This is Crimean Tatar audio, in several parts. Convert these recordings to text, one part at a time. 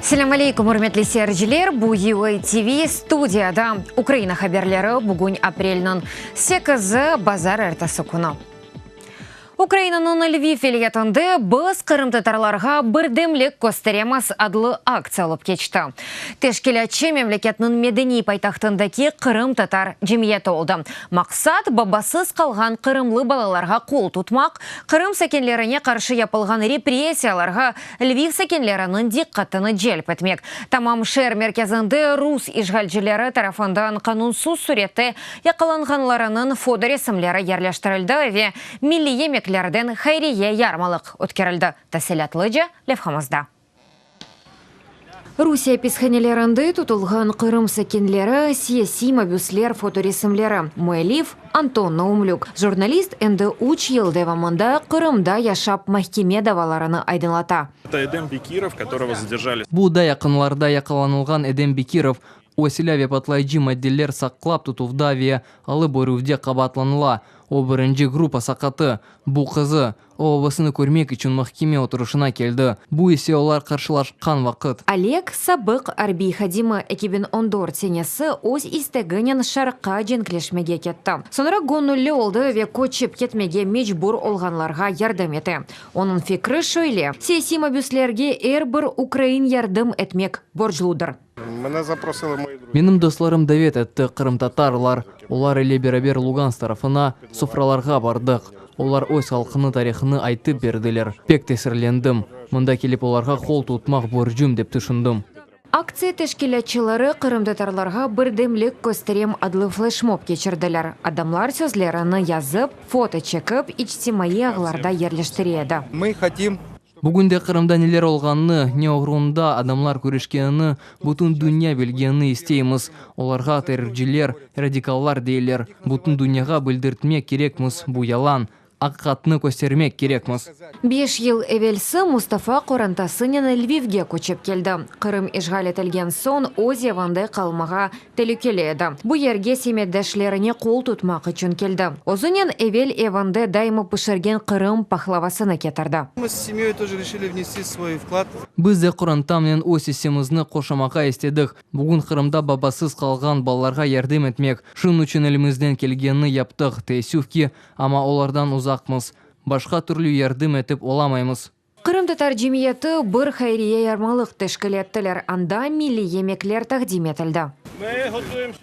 Selâm aleykum, ürmetli seyirciler! Bu UA TV studiyada Ukraina haberleri, bugün aprelniñ sekizi, bazarertesi künü. Ukrainanıñ Lviv vilâyetinde Biz qırımtatarlarğa birdemlik kösteremiz adlı aktsiya olıp keçti. Teşkilâtçı memleketniñ medeniy paytahtındaki qırımtatar cemiyeti oldı. Maqsat, babasız qalğan qırımlı balalarğa qol tutmaq, Qırım sakinlerine qarşı yapılğan repressiyalarğa Lviv sakinleriniñ diqqatını celp etmek. Tamam şeer merkezinde rus işğalcileri tarafından qanunsız sürette yaqalanğanlarınıñ fotoresimleri yerleştirildi ve milliy yemeklerden hayriye yarmalıq ötkerildi, tafsilâtlıca levhamızda. Rusiye apishanelerinde tutulğan Qırım sakinleri, siyasiy mabüsler fotoresimleri, müellif, Anton Naumlük. Jurnalist endi üç yıl devamında Qırımda yaşap mahkeme davalarını aydınlata. Bu da yaqınlarda yaqalanılğan Edem Bekirov, o silâ ve patlayıcı maddeler saqlap tutuvda ve alıp berüvde qabaatlanıla. O birinci gruppa saqatı. Bu qızı. O babasını körmek içün mahkeme oturışına keldi. Bu ise olar qarşılaşqan vaqıt. Oleg, sabıq arbiy hadimi, 2014 senesi öz isteginen Şarqqa cenkleşmege ketti. Soñra göñülli oldı ve köçip ketmege mecbur olğanlarğa yardım ete. Onıñ fikri şöyle, siyasiy mabüslerge er bir ukrain yardım etmek borcludır. Menim dostlarım davet etti, qırımtatarlar. Olar ile beraber Lugansk tarafına, sofralarğa bardıq. Olar öz halqınıñ tarihını aytıp berdiler. Pek tesirlendim. Mında kelip olarğa qol tutmaq borcum dep tüşündim. Aktsiya teşkilâtçıları Qırımtatarlarğa birdemlik kösterem adlı fleşmob keçirdiler. Adamlar sözlerini yazıp, foto çekip, içtimaiy ağlarda yerleştire edi. Bugün de Qırımda neler olğanını, ne oğrunda adamlar küreşkenini bütün dünya bilgenini isteymiz. Olarğa terrorciler, radikallar deyler. Bütün dünyağa bildirtmek kerekmiz, bu yalan. Aqiqatnı köstermek kerekmiz. Beş yıl evelsi Mustafa qorantasınen Lvivge köçip keldi. Qırım işğal etilgen soñ öz evinde qalmağa telükeli edi. Bu yerge semetdeşlerine qol tutmaq içün keldi. Özünen evel evinde daima pişirgen Qırım pahlavasını ketirdi. Biz de qorantamnen öz issemizni qoşamağa istedik. Bugün Qırımda babasız qalğan balalarğa yardım etmek, şunıñ içün elimizden kelgenini yaptıq, teessüf ki, amma olardan uzaqmız. Başqa türlü yardım etip olamaymız. Qırımtatar cemiyeti bir hayriye yarmalıq teşkil ettiler, anda milliy yemekler taqdim etildi.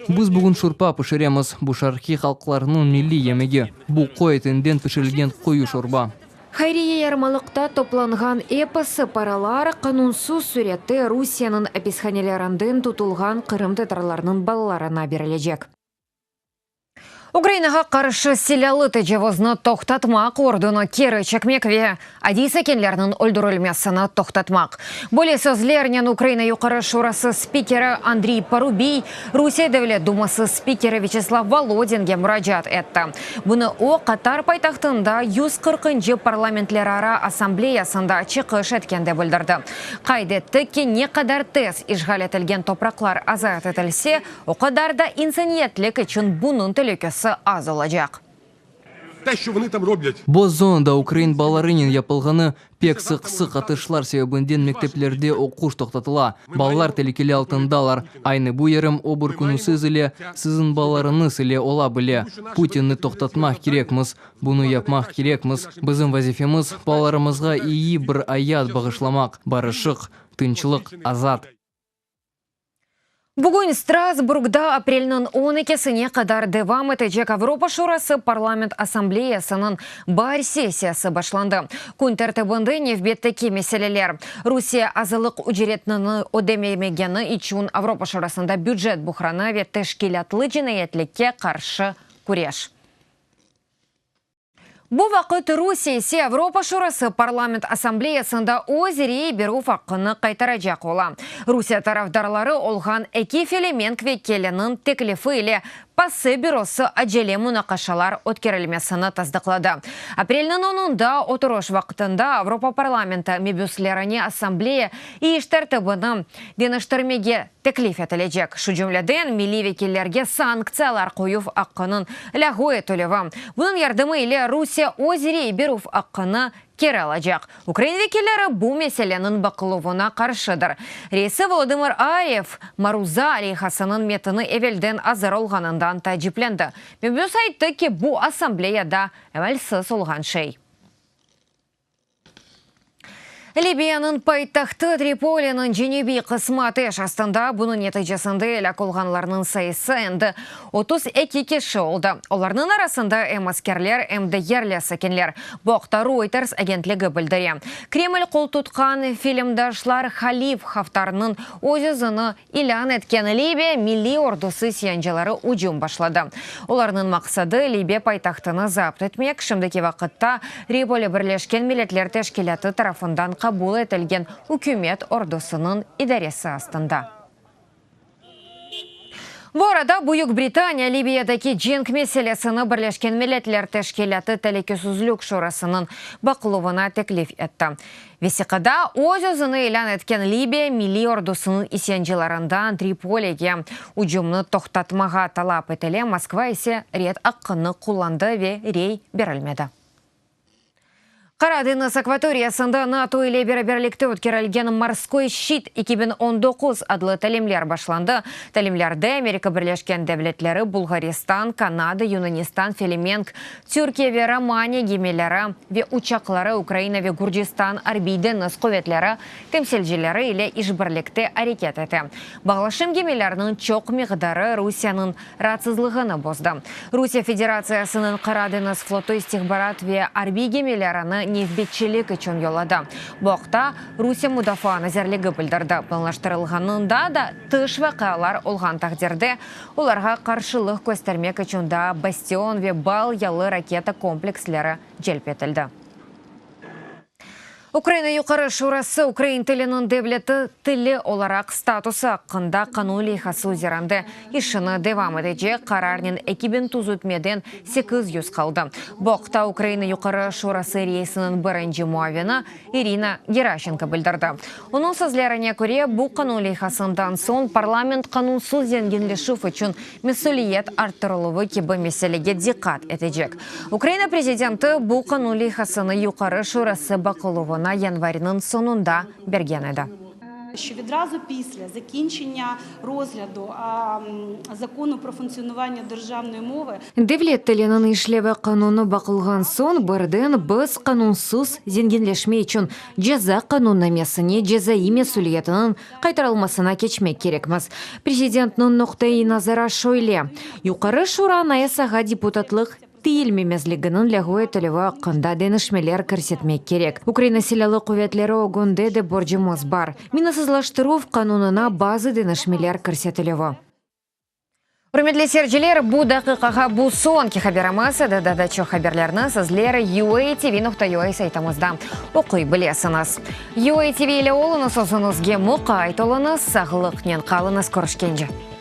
Biz bugün şurpa pişiremiz, bu şarqiy halqlarnıñ milliy yemegi. Bu qoy etinden pişirilgen qoyu şorba. Hayriye yarmalıqta toplanğan episi paralar qanunsız sürette Rusiyeniñ apishanelerinden tutulğan qırımtatarlarnıñ balalarına berilecek. Ukrainağa qarşı silâlı tecavuznı toqtatmaq, ordunı keri çekmek ve adiy sakinlerniñ öldürilmesini toqtatmaq. Böyle sözlernen Ukraina Yuqarı Şurası spikeri Andriy Parubiy Rusiye Devlet Duması spikeri Vyaçeslav Volodinge muracaat etti. Bunı o, Qatar paytahtında 140-ncı Parlamentlerara assambleyasında çıqış etkende bildirdi. Qayd etti ki, ne qadar tez işğal etilgen topraqlar azat etilse, O qadar da insaniyetlik içün bunıñ telükesi az olacaq. Boz zonada ukrain balalarınen yapılğanı pek sıq-sıq atışlar sebebinden mekteplerde oquş toqtatıla, balalar telükeli altındalar. Aynı bu yerim o bir künü siz ile, siziñ balalarıñız ile ola bile. Putinni toqtatmaq kerekmiz, bunı yapmaq kerekmiz. Bizim vazifemiz, balalarımızğa iyi bir ayat bağışlamaq, barışıq, tınçlıq, azat. Bugün Strasburgda aprelniñ on ekisine qadar devam etecek Avropa Şurası Parlament Assambleyasınıñ baar sessiyası başlandı. Kün tertibinde nevbetteki meseleler, Rusiye azalıq ücretini ödememegeni içün Avropa Şurasında bücet buhranı ve teşkilâtlı cinayetlikke qarşı küreş. Bu vaqıt Rusiye ise Avropa Şurası Parlament Assambleyasında öz rey berüv aqqını qaytaracaq ola. Rusiye tarafdarları olğan eki Felemenk vekiliniñ teklifi ile PASE bürosı acele munaqaşalar ötkerilmesini tasdıqladı. Aprelniñ onunda oturış vaqtında Avropa Parlamenti mebüslerine Assambleya iş tertibini deñiştirmege teklif etilecek, şu cümleden, milliy vekillerge sanktsiyalar qoyuv aqqınıñ lâğu etilüvi. Bunıñ yardımı ile Rusiye öz rey berüv aqqını. keri alacaq. Ukrain vekilleri bu meseleniñ baqıluvına qarşıdır. Reisi Volodımır Aryev, maruza leyhasınıñ metini evelden azır olğanından taaciplendi. Mebüs ayttı ki, bu assambleyada emelsiz olğan şey. Libiyanıñ paytahtı Tripoliniñ cenübiy qısmı ateş astında, bunıñ neticesinde elâk olğanlarnıñ sayısı endi 32 kişi oldı. Olarnıñ arasında em askerler, em de yerli sakinler. Bu aqta Reuters agentligi bildire. Kreml qoltutqan filmdaşlar Halif Haftarnıñ öz-özüni İlân etken Libiya milliy ordusı isyancıları ücüm başladı. Olarnıñ maqsadı, Libiya paytahtını zapt etmek, şimdiki vaqıtta Tripoli Birleşken Milletler Teşkilâtı tarafından qabul etilgen ükümet ordusınıñ idaresi astında. Bu arada Büyük Britaniya Libiyadaki cenk meselesini Birleşken Milletler Teşkilâtı Telükesizlik Şurasınıñ baqıluvına teklif etti. Vesiqada, öz-özüni ilân etken Libiya milliy ordusınıñ isyancılarından Tripolige ücümni toqtatmağa talap etile, Moskva ise red aqqını qullandı ve rey berilmedi. Qara deñiz akvatoriyasında NATO ile beraberlikte ötkerilgen Morskoy şçit 2019 adlı talimler başlandı. Talimlerde Amerika Birleşken Devletleri, Bulğaristan, Kanada, Yunanistan, Felemenk, Türkiye ve Romaniya gemileri ve uçaqları Ukraina ve Gürcistan Arbiy-deñiz quvetleri temsilcileri ile işbirlikte areket ete. Bağlaşım gemilerniñ çoq miqdarı Rusiyeniñ raatsızlığını bozdı. Rusiye Federatsiyasınıñ Qara deñiz flotu istihbarat ve arbiy gemilerini nevbetçilik içün yolladı. Bu aqta Rusiye Mudafaa nazirligi bildirdi. Planlaştırılğanında da tış vaqialar olğan taqdirde olarğa qarşılıq köstermek içün daa Bastion ve Bal yalı raketa kompleksleri celp etildi. Ukraina Yuqarı Şurası ukrain tiliniñ devlet tili olaraq statusı aqqında qanun leyhası üzerinde işini devam etecek qararnen 2000 tüzetmeden 800 qaldı. Bu aqta Ukraina Yuqarı Şurası reisiniñ birinci muavini İrina Geraşenko bildirdi. Onıñ sözlerine köre, bu qanun leyhasından soñ parlament qanunsız zenginleşüv içün mesüliyet arttırıluvı kibi meselege diqqat etecek. Ukraina prezidenti bu qanun leyhasını Yuqarı Şurası baqıluvına yanvarniñ soñunda bergen edi. Devlet tiliniñ işlevi qanunı baqılğan soñ birden biz qanunsız zenginleşme içün ceza qanunnamesine cezaiy mesüliyetiniñ qaytarılmasına keçmek kerekmiz. Prezidentniñ noqta-i nazarı şöyle, Yuqarı Şura Anayasağa deputatlıq tiyilmemezliginiñ lâğu etilüvi aqqında deñişmeler kirsetmek kerek. Ukraina Silâlı Quvetleri ögünde de borcumız bar. Minasızlaştıruv qanunına bazı deñişmeler kirsetilüvi. Ürmetli seyirciler, bu daqiqağa bu soñki haberimiz edi. Daa da çoq haberlerni sizler UATV.ua saytımızda oquy bilesiñiz. UATV ile oluñız, özüñizge muqayt oluñız, sağlıqnen qalıñız, körüşkence!